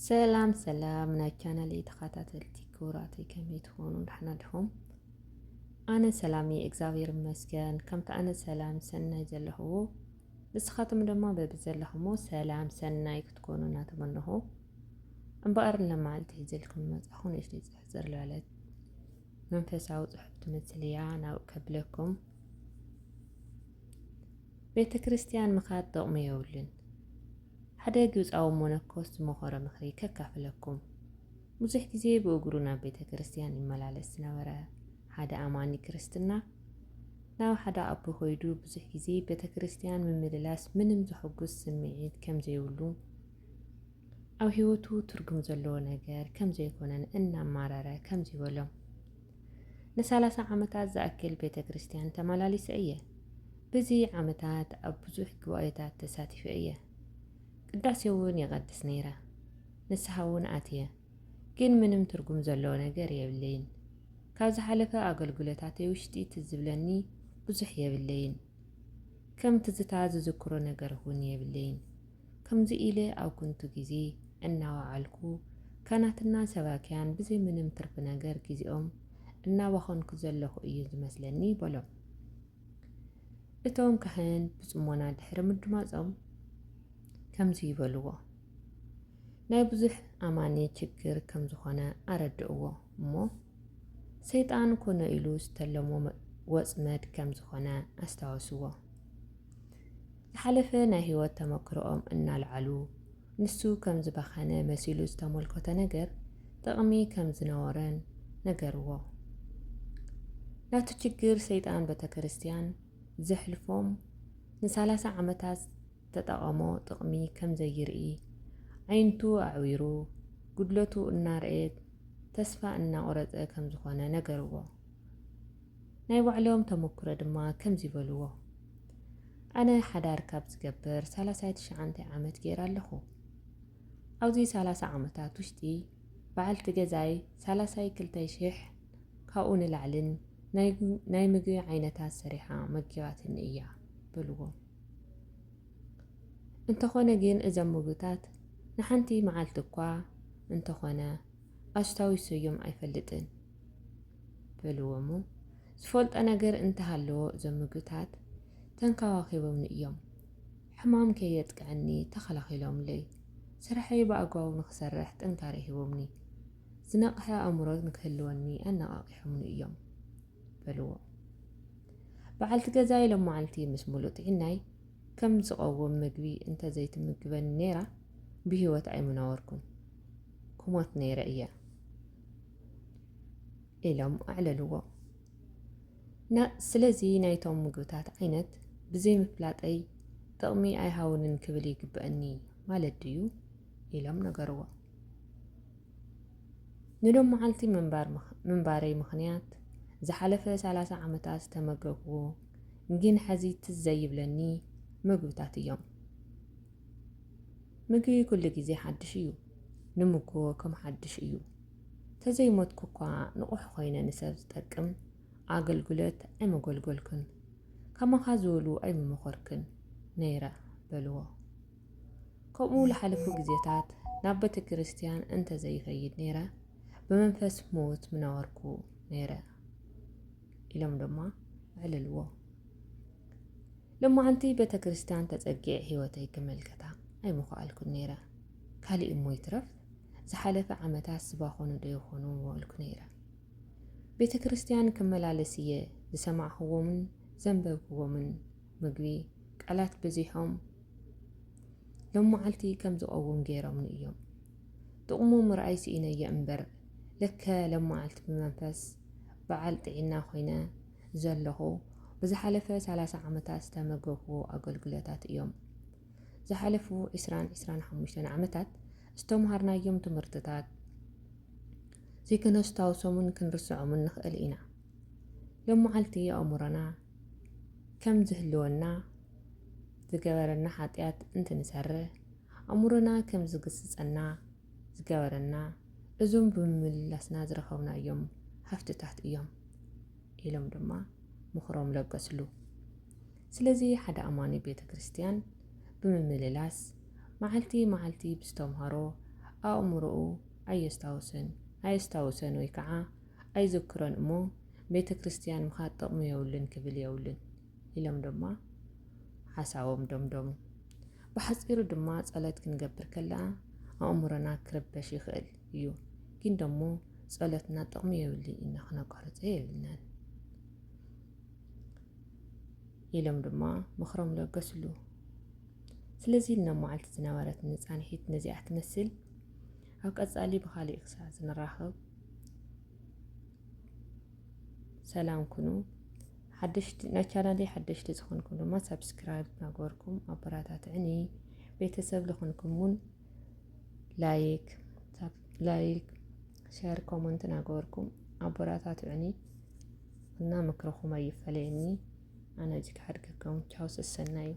ሰላም ሰላም ናይ ቻናለይ ተኸታተልቲ ክቡራተይ፣ ከመይ ትኾኑ? ደሕና ዲኹም? ኣነ ሰላም እየ እግዚኣብሔር ይመስገን። ከምቲ ኣነ ሰላም ሰናይ ዘለኽዎ ንስኻትኩም ድማ በብዘለኹሞ ሰላም ሰናይ ክትኮኑ እናተመነኹ፣ እምበኣር ንሎማዓልቲ ሒዘልኩም ዝመጻኹ ንእሽተይ ጽሕጽር ዝበለት መንፈሳዊ ጽሑፍ ትመስል እያ። ናብኡ ከብለኩም። ቤተ ክርስቲያን ምኻድ ጥቕሚ የብሉን። ሓደ ግብፃዊ መነኮስ ዝመኸሮ ምኽሪ ከካፍለኩም። ብዙሕ ግዜ ብእግሩ ናብ ቤተ ክርስቲያን ይመላለስ ዝነበረ ሓደ ኣማኒ ክርስትና፣ ናብ ሓደ ኣቦ ከይዱ ብዙሕ ግዜ ቤተ ክርስቲያን ምምልላስ ምንም ዘሐጉስ ስምዒት ከም ዘይብሉ፣ ኣብ ህይወቱ ትርጉም ዘለዎ ነገር ከም ዘይኮነን እናማረረ ከምዚ በሎም። ንሰላሳ ዓመታት ዝኣክል ቤተ ክርስቲያን ተመላሊሰ እየ። በዚ ዓመታት ኣብ ብዙሕ ጉባኤታት ተሳቲፈ እየ። ቅዳሴ እውን የቐድስ ነይረ። ንስሓ እውን ኣትየ። ግን ምንም ትርጉም ዘለዎ ነገር የብለይን። ካብ ዝሓለፈ ኣገልግሎታተይ ውሽጢ ትዝ ዝብለኒ ብዙሕ የብለይን። ከም ትዝታ ዝዝክሮ ነገር እውን የብለይን። ከምዚ ኢለ ኣብ ከንቱ ግዜ እናወዓልኩ፣ ካህናትና ሰባክያን ብዘይ ምንም ትርፊ ነገር ግዜኦም እናባኸንኩ ዘለኹ እዩ ዝመስለኒ በሎም። እቶም ካህን ብጽሞና ድሕሪ ምድማጾም ከምዚ ይበልዎ፣ ናይ ብዙሕ ኣማኒ ችግር ከም ዝኾነ ኣረድእዎ እሞ፣ ሰይጣን ኮነ ኢሉ ዝተለሞ ወጽመድ ከም ዝኾነ ኣስታወስዎ። ዝሓለፈ ናይ ህይወት ተመክሮኦም እናልዓሉ፣ ንሱ ከም ዝባኸነ መሲሉ ዝተመልከቶ ነገር ጥቕሚ ከም ዝነበሮን ነገርዎ። ናቱ ችግር ሰይጣን ቤተ ክርስቲያን ዘሕልፎም ንሰላሳ ዓመታት ዝተጠቐሞ ጥቕሚ ከም ዘይርኢ፣ ዓይንቱ ኣዕዊሩ፣ ጉድለቱ እናረኤ ተስፋ እናቆረጸ ከም ዝኾነ ነገርዎ። ናይ ባዕሎም ተመክሮ ድማ ከምዚ በልዎ፣ ኣነ ሓዳር ካብ ዝገብር ሰላሳይ ትሽዓተ ዓመት ገይረ ኣለኹ። ኣብዚ ሰላሳ ዓመታት ውሽጢ በዓልቲ ገዛይ ሰላሳይ ክልተ ሽሕ ካብኡ ንላዕልን ናይ፣ ናይ ምግቢ ዓይነታት ሰሪሓ መጊባትኒ እያ በልዎም። እንተኾነ ግን እዞም ምግብታት ንሓንቲ መዓልቲ እኳ እንተኾነ ኣስታዊሰዮም ኣይፈልጥን በልዎ እሞ፣ ዝፈልጦ ነገር እንተሃለዎ እዞም ምግብታት ተንከባኺቦምኒ እዮም። ሕማም ከየጥቅዐኒ ተኸላኺሎምለይ። ስርሐይ ብኣግባቡ ንኽሰርሕ ጥንካረ ሂቦምኒ። ዝነቕሐ ኣእምሮ ንክህልወኒ ኣነቓቒሖምኒ እዮም በልዎ። በዓልቲ ገዛይ ሎም መዓልቲ ምስ ሙሉእ ጥዕናይ ከም ዝቐውም ምግቢ እንተዘይትምግበኒ ነይራ ብህይወት ኣይምነበርኩን፣ ክሞት ነይረ እየ ኢሎም ኣዕለልዎ። ና-፣ ስለዚ ናይቶም ምግብታት ዓይነት ብዘይምፍላጠይ ጥቕሚ ኣይሃቡንን ክብል ይግበኣኒ ማለት ድዩ? ኢሎም ነገርዎ። ንሎም መዓልቲ ምንባር ምኽ-፣ ምንባረይ ምኽንያት ዝሓለፈ ሰላሳ ዓመታት ዝተመገብኩዎ ግን ሐዚ ትዝ ዘይብለኒ ምግብታት እዮም። ምግቢ ኩሉ ግዜ ሓድሽ እዩ። ንምግቦ ከም ሓድሽ እዩ። ተዘይሞትኩ እኳ ንቑሕ ኮይነ ንሰብ ዝጠቅም ኣገልግሎት ኣይመጎልጎልኩን። ከማኻ ዝበሉ ኣይምመኸርኩን ነይረ በልዎ። ከምኡ ዝሓለፉ ግዜታት ናብ ቤተ ክርስቲያን እንተዘይኸይድ ነይረ ብመንፈስ ምዉት ምነበርኩ ነይረ ኢሎም ድማ ኣዕለልዎ። ሎማዓንቲ ቤተ ክርስቲያን ተጸጊዐ ህይወተይ ክምልከታ ኣይምኸኣልኩን ነይረ። ካሊእ እሞ ይትረፍ ዝሓለፈ ዓመታት ዝባኸኑ ዶ ይኾኑ ምበልኩ ነይረ። ቤተ ክርስቲያን ክመላለስ እየ ዝሰማዕክዎምን ዘንበብክዎምን ምግቢ ቃላት በዚሖም ሎም መዓልቲ ከም ዝቐውም ገይሮምኒ እዮም። ጥቕሙ ምርኣይ ስኢነዮ እምበር ለከ ሎም መዓልቲ ብመንፈስ በዓል ጥዒና ኮይነ ዘለኹ ብዝሓለፈ ሰላሳ ዓመታት ዝተመገብክዎ ኣገልግሎታት እዮም። ዝሓለፉ ዕስራን ዕስራን ሓሙሽተን ዓመታት ዝተምሃርናዮም ትምህርትታት ዘይክነስታውሶምን ክንርስዖምን ንኽእል ኢና። ሎም መዓልቲ ኣእምሮና ከም ዝህልወና ዝገበረና ሓጢኣት እንትንሰርሕ ኣእምሮና ከም ዝግስጸና ዝገበረና እዞም ብምምላስና ዝረኸብናዮም ሃፍትታት እዮም ኢሎም ድማ ምኽሮም ለገስሉ። ስለዚ ሓደ ኣማኒ ቤተ ክርስቲያን ብምምልላስ መዓልቲ መዓልቲ ብዝተምሃሮ ኣእምሮኡ ኣየስታውስን ኣየስታውሰን ወይ ከዓ ኣይዝክሮን እሞ ቤተ ክርስቲያን ምኻድ ጥቕሚ የብሉን ክብል የብሉን ኢሎም ድማ ሓሳቦም ደምደሙ። ብሓፂሩ ድማ ጸሎት ክንገብር ከለና ኣእምሮና ክርበሽ ይኽእል እዩ፣ ግን ደሞ ጸሎትና ጥቕሚ የብሉ ኢልና ክነቋርጾ የብልናን ኢሎም ድማ ምኽሮም ለገስሉ። ስለዚ ንመዓልቲ ዝነበረትኒ ጻንሒት ነዚኣ ትመስል። ኣብ ቀጻሊ ብኻሊእ ክሳዕ ዝንራኸብ ሰላም ኩኑ። ሓደሽቲ ናይ ቻናለይ ሓደሽቲ ዝኾንኩም ድማ ሳብስክራይብ ናገበርኩም ኣበረታትዕኒ። ቤተሰብ ዝኾንኩም እውን ላይክ ላይክ ሸር ኮመንት ናገበርኩም ኣበረታትዕኒ እና ምክርኹም ኣይፈለየኒ። ኣነ እጅግ ሓድገኩም ቻው ሰሰናዩ።